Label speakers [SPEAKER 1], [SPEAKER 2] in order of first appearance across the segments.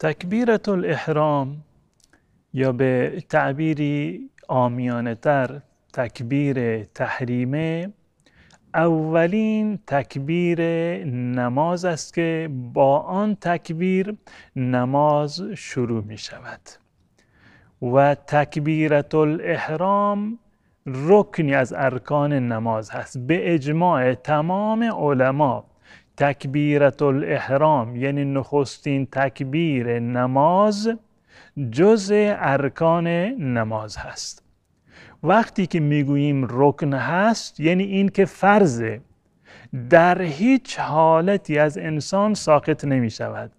[SPEAKER 1] تکبیرة الاحرام یا به تعبیری عامیانه تر تکبیر تحریمه، اولین تکبیر نماز است که با آن تکبیر نماز شروع می شود و تکبیرة الاحرام رکنی از ارکان نماز هست. به اجماع تمام علما تکبیرة الاحرام یعنی نخستین تکبیر نماز جزء ارکان نماز هست. وقتی که میگوییم رکن هست یعنی این که فرضه، در هیچ حالتی از انسان ساقط نمی شود،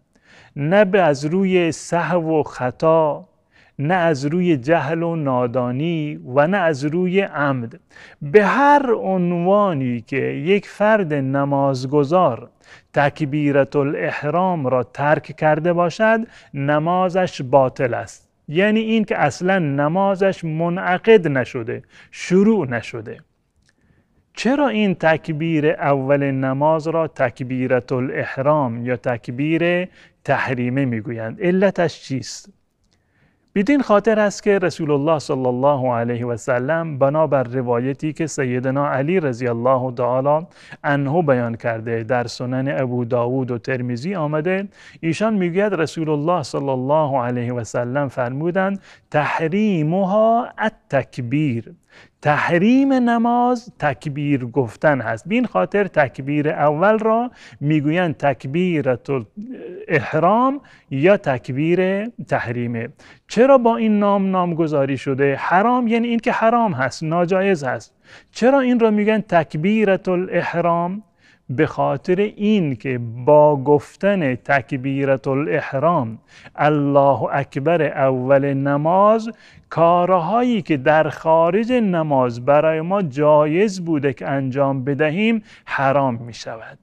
[SPEAKER 1] نه به از روی سهو و خطا، نه از روی جهل و نادانی و نه از روی عمد. به هر عنوانی که یک فرد نمازگزار تکبیرة الاحرام را ترک کرده باشد نمازش باطل است، یعنی این که اصلا نمازش منعقد نشده، شروع نشده. چرا این تکبیر اول نماز را تکبیرة الاحرام یا تکبیر تحریمه میگویند؟ علتش چیست؟ بدین خاطر است که رسول الله صلی الله علیه و سلم بنابر روایتی که سیدنا علی رضی الله تعالی عنه بیان کرده در سنن ابو داود و ترمذی آمده، ایشان میگوید رسول الله صلی الله علیه و سلم فرمودند تحریمها التکبیر، تحریم نماز تکبیر گفتن هست. به این خاطر تکبیر اول را میگویند تکبیرة الاحرام یا تکبیر تحریمه. چرا با این نام نامگذاری شده؟ حرام یعنی این که حرام هست، ناجایز هست. چرا این را میگن تکبیرة الاحرام؟ به خاطر این که با گفتن تکبیرة الاحرام الله اکبر اول نماز، کارهایی که در خارج نماز برای ما جایز بوده که انجام بدهیم حرام می شود.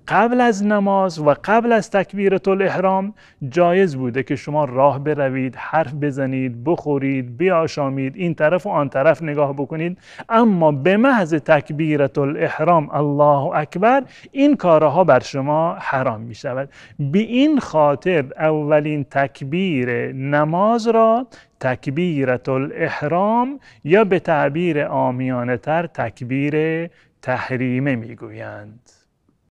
[SPEAKER 1] قبل از نماز و قبل از تکبیرة الاحرام جایز بوده که شما راه بروید، حرف بزنید، بخورید، بیاشامید، این طرف و آن طرف نگاه بکنید، اما به محض تکبیرة الاحرام الله اکبر این کارها بر شما حرام می شود. به این خاطر اولین تکبیر نماز را تکبیرة الاحرام یا به تعبیر عامیانه تر تکبیر تحریمه می گویند.